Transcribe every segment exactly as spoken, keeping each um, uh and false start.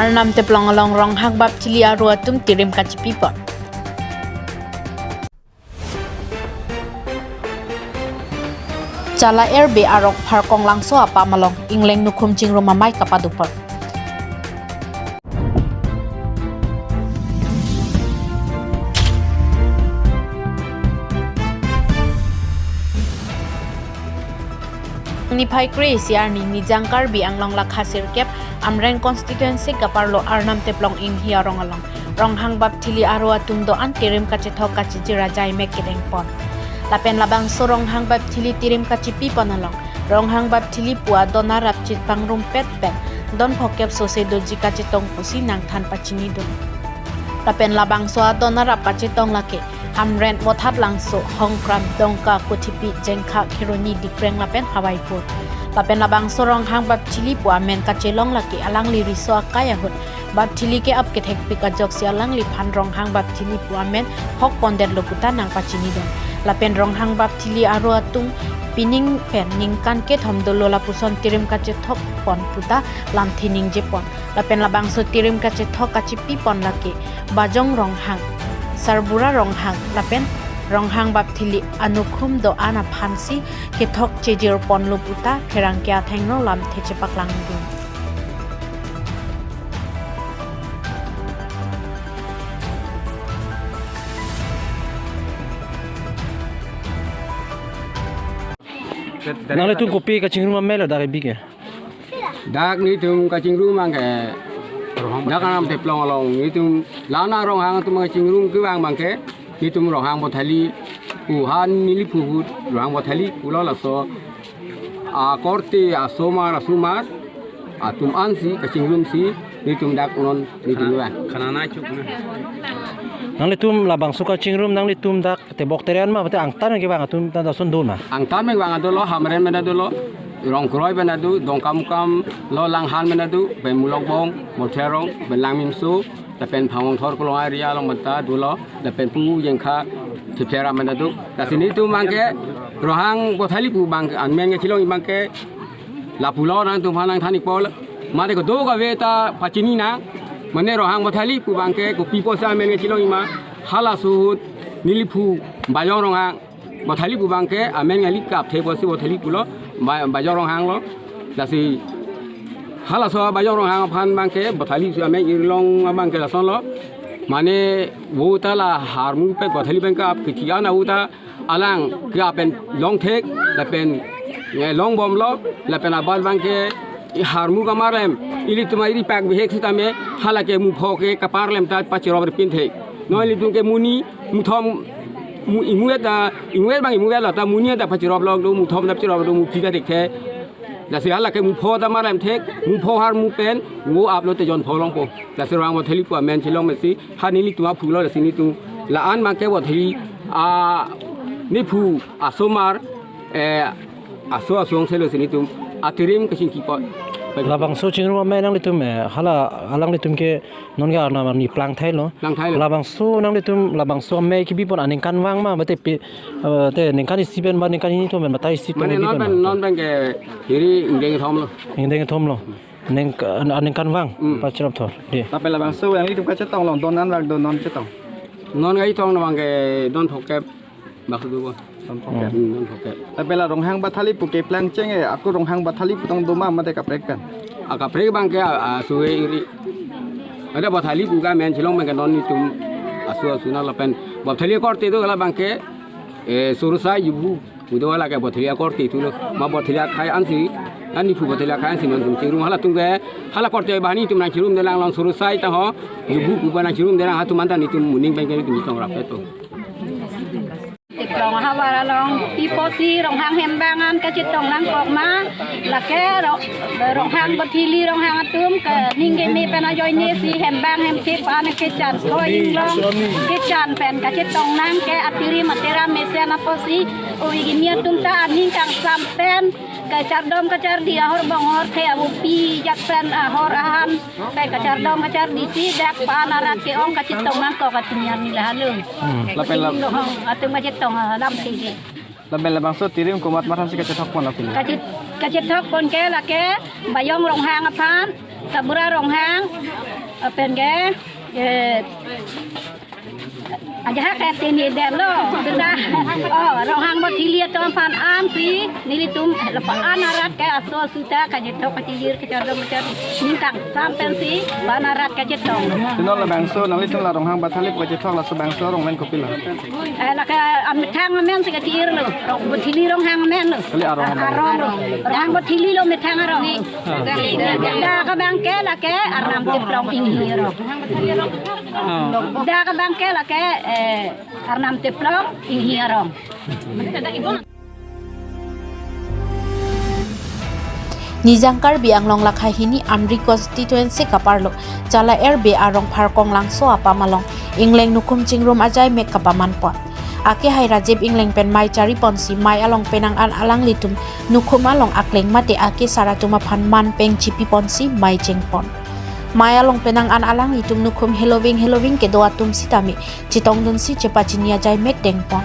Arnam Teplong along Ronghang Bapthili aro atum tirim kachipipon. Chala Erbe arong Pharkonglangso apam along Ingleng Nukhum Chingrum amei kapadopon. Niphai kre-isi arni Nijang Karbi Anglong lakha sirkep Amreng constituency kaparlo Arnam Teplong Inghi arong along Ronghang Bapthili aro atum do-an tirim kachethok kachijir ajai mek kedengpon. Lapen labangso Ronghang Bapthili tirim kachipipon along Ronghang Bapthili pu adon arap chipangrumpet pen don phokep sose doji kachetong pusi nangthan pachinidun. Lapen labangso adon arap kachetong lake Hamren, Mothat Langso, Hongkram, Dongka, Kothipi, Jengkha, Kheroni, Dikreng lapen Hawaipur. Lapen labangso Ronghang Bapthili pu amen kachelong lake alangli riso akai ahut Bapthili ke-ap kethekpik ajoksi alangliphan Ronghang Bapthili pu amen hokpondetlo puta nangpachinidun. Lapen Ronghang Bapthili aro atum pining pen ningkan kethom dolo lapuson tirim kachethokpon puta lamthe ningjepon. Lapen labangso tirim kachethok kachipipon lake Bajong Ronghang, Sarbura Ronghang lapen Ronghang Bapthili anukhum do-an aphansi kethok chejirponlo puta pherangke athengno lamthe chepaklangdun. Nanglitum kopi kachingrum amei lo dak Erbe ke? Dak nelitum kachingrum abangke dak Arnam Teplong along nelitum la-an Ronghang atum kachingrum kevang abangke nelitum Ronghang Bapthili pu, ha neliphu ahut Ronghang Bapthili pulo, laso akorte asomar asomar atum ansi kachingrumsi nelitum dak non nelitum kevang. Khana na chuk na. Nanglitum labangso kachingrum nanglitum dak tebok tere an ma, mate angtan kevang atum ta lason do ma? Angtan pen vang dolo, Hamren pen dolo, Rongkroi pen do, Dongkamukam lo, Langhan pen do, pen Mulokbong, Motherong, pen Langmimso, lapen Phangongthor Kolong area along pen ta dolo, lapen pu Jengkha Thipthera pen do. Lasi nelitum abangke Ronghang Bapthili pu abang amen kachelong abangke lapulo nangtumphan nangthan-ikpo, mate kedo kave ta pachini nang, mane Ronghang Bapthili pu abangke kopi pusi amen kachelong ma, halaso ahut neliphu Bajong Ronghang Bapthili pu abangke amen ngali kapthe pusi Bapthili pulo, Ba-, Bajong Ronghang lo. Lasi halaso Bajong Ronghang aphan abangke Bapthili si amen irlong abangke lasonlo. Mane vo ta la harmu pen Bapthili pen kap kethi an avo ta alang ke-ap pen longthek, lapen, eh, longbomlo, lapen aban abangke harmu kamarlem, ilitum ari pak bihek sitame, halake mupho ke kaparlem ta pachirop ripin thek. Non ilitum ke muni, muthom, mu-, imuet ta, imuet abang imuet lo ta muni ta pachirop lok do, muthom ta pachirop do, muphi ta thekthe. Lasi halake mupho ta marlem thek, mupho harmu pen vo aplo te jon pho longpo. Lasi Ronghang Bapthili pu amen chelong mesi, ha nelitum aphulo, lasi nelitum la-an abangke Bapthili, ah, neliphu asomar, eh, aso aso angse lo si nelitum atirim kachingkipon. Labangso chingrum amei nanglitum, eh, hala alanglitum ke non ke Arnam arni plangthailo. Plangthailo. Labangso nanglitum labangso amei kebipon aningkanvang ma, mate pi, eh, te ningkan isi pen ba ningkan hini atum pen batai isi atum mane non kebipon pen, ma? Non pen ke hiri ingdeng thomlo. Ingdeng thomlo. Ningk-, aningkanvang. Hmm. Pachirap thor. Di. Lapen labangso nanglitum kachetong along don anvang do, non chetong? Non kachetong abangke don phokep bak do bo. Don phokep. Hmm, don phokep. Lapen la Ronghang Bapthili pu keplang cheng e, ako Ronghang Bapthili pu tong do ma mate kaprek pen? A kaprek abangke, a, a, suwe iri. Ada Bapthili pu ke amen chelong abangke non nelitum aso aso nang lapen Bapthili akorte do la abangke, eh, Sorosai Jubu. Pu do halake Bapthili akorte thulo. Ma Bapthili akhei ansi, ani phu Bapthili akhei ansi nangtum chingrum, halatum ke, hala korte banghini atum nangchingrum delang, along Sorosai ta ho, Jubu pu ba nangchingrum delang, hatum anta nelitum moning pen ke nelitum chetong rapet to. Teplong havar along pi apotsi Ronghang hembang an kachetong nangkok ma, lake Ro-, Ronghang Bapthili Ronghang atum ke ning keme pen ajoine si hembang hemthek pu an kechan throi inglong kechan pen kachetong nang ke atirim ateram mesen apotsi ove kimi atum ta aning kangsam pen kachardom kachardi ahor bong ahorthe avo pi jat pen ahor ahan pen kachardom kachardi si dak pu an arat ke-ong kachetong nangkok atum arni lahalung. Hmm. Lapen lap- Kachetong dong atum kachetong alam ke. Lapen labangso tirim komat matha si kachethok pon lake? Kachet-, kachethok pon ke lake Bajong Ronghang aphan, Tabura Ronghang, lapen ke, eh, ajahak ke tini dem lo, sudah, oh, Ronghang Bathili atum aphan ansi, nelitum, lapu-an arat ke aso suta kachethok kachijir kachardom kachar, ningkang sampen si, pu-an arat kachetong. Pini labangso, nanglitum la Ronghang Bathili kachethok laso bangso arong amen kopilo? Eh, lake amethang amen si kachir lo. Rong Bathili Ronghang amen lo. Kali arong abang. Arong lo. Ronghang Bathili lo methang arong. Dak abang ke lake Arnam Teplong Inghi arong. Oh. Dak abang ke lake, eh, Arnam Teplong Inghi arong. Nijang Karbi Anglong lakha hini Amri constituency kaparlo Chala Erbe arong Pharkong Langso apam along ingleng nukhum chingrum ajai mek kapaman pon. Akehai Rajib Ingleng pen mei chari ponsi mei along penang an alanglitum nukhum along akleng mate akesar atum aphan man peng chipi ponsi mei cheng pon. Mei along penang an alanglitum nukhum heloving heloving kedo atum sitame chetongdunsi chepachini ajai mek deng pon.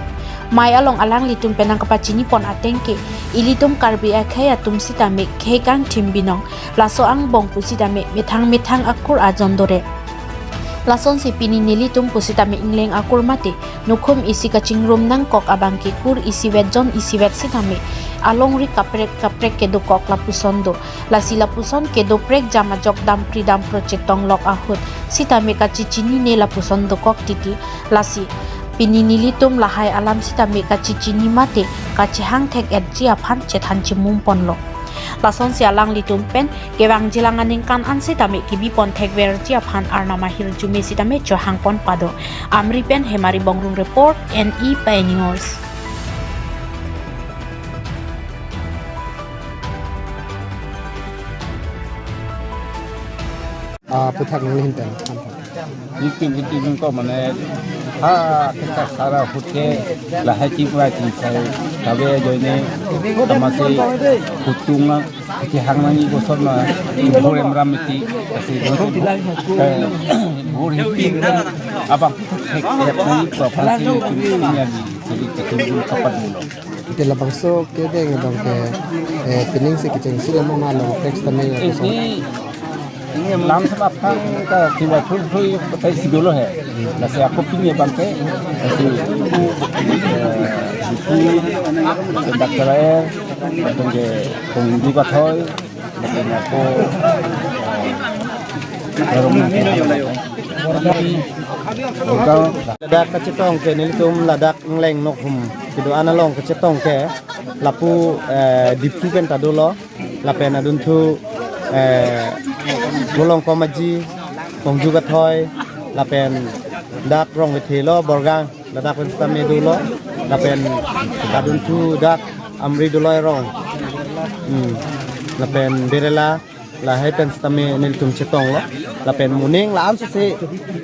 Mei along alanglitum penang kapachini pon ateng ke, ilitum Karbi akhei atum sitame khei kangthim binong, laso angbong pusitame methang methang akur ajon dore. Lasonsi pini nelitum pusitame ingleng akur mate nukhum isi kachingrum nangkok abang ke kur isivet jon isivet sitame alongri kaprek kaprek kedokok lapuson do. Lasi lapuson kedo prekjam ajok dampri dampro chetonglok ahut sitame kachechinine lapuson dokok titi. Lasi pini nelitum lahai alam sitame kachechini mate kachehang thek-etji aphan chethan chimum ponlo. Lasonsi alanglitum pen kevangjilang aningkan an sitame kebi pon thekverji aphan Arnam ahirjume sitame chohang pon pado. Amri pen Hemari Bongrung report, N E Pei News. Ah, puthak nangli hin pen. Nitin nitin ko mane ha kita sara hutke lahai ki pura ki sai kabe joine tamase hutung na kiti hang nangi gosok na bor emram miti kasi bor hipi abang hek hek nangi ko pasi tingnya di seri kiti kapat dulu. Ite labangso kedeng abang ke, eh, pining si kechengsi lama ma long teks tameng. Ini lam sama aphan ka kiwa thui thui patai si dolo he. Lasi ako pini abang ke, lasi, eh, buku, Doctor Ayer, lapen ke Pongdu Kathoi, lapen ako, eh, Rong Nangkong. Ladak kachetong ke nelitum ladak ingleng nukhum kedo-an along kachetong ke lapu, eh, Diphu pen ta dolo, lapen adunthu, eh, Golong Komaji, Pongju Kathoi, lapen dak Rong Kethe lo Borgang, ladak pen sitame dolo, lapen adunthu dak Amri Doloi Rong, hmm, lapen Berela, lahai pen sitame nelitum chetonglo, lapen moning la-an sese